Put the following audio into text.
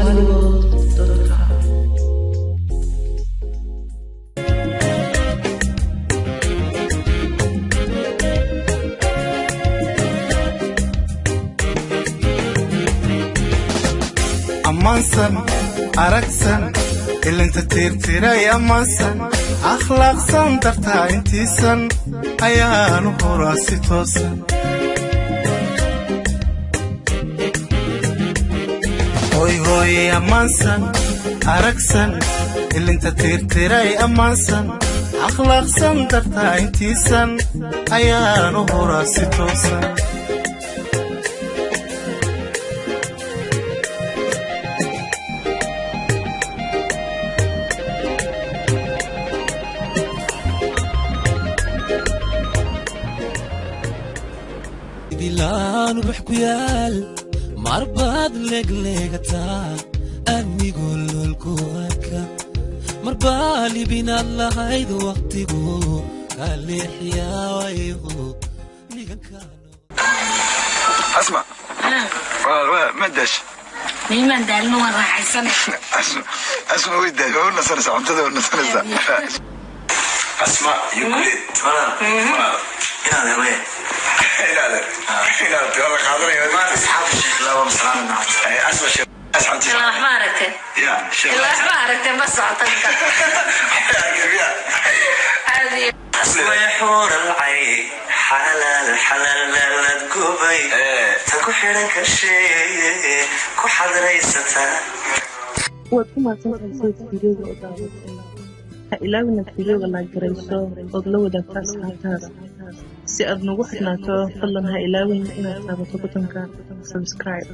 Somaliworld.com. Ammaansan, aragsan, ilinta tiirtiray, ammaansan, akhlaaqsan dartaa intiisan ayaanu horaa si toosan. Hoy hooye, ammaansan, aragsan, ilinta tiirtiray, ammaansan, akhlaaqsan dartaa intiisan ayaanu horaa si toosan. Dilaan ubax ku yaal marbaad leegleegataa, amnigu lolku arka, marbaa libinaad lahayd, waqtigu kaa leexiyaa. Asma, ma dash? Nimaan daalno, waan raaxaysanay. Asma, Asma, way daashay, waa u nasanaysaa, cuntada waa u nasanaysaa. Asma iyo Guleed, walaal, inaad helay. Inaad waa la qaadanaya. Asma sheekh asxaabtiisa. Ilaa waxba aragteen. Ya sheekh. Ilaa waxba aragteen, ma socota ninka. Caadi. Asmay xuural cay xalaal xalaalad gubay ta ku xidhan kashee ku xadraysataa. Waad ku mahadsantahay sida fiidiyowga u daawatay. Ha ilaawin inaad fiidiyowga like garayso ood la wadaagto asxaabtaada. Si aad nagu xidhnaato, fadlan ha ilaawin inaad taabato butonka subscribe.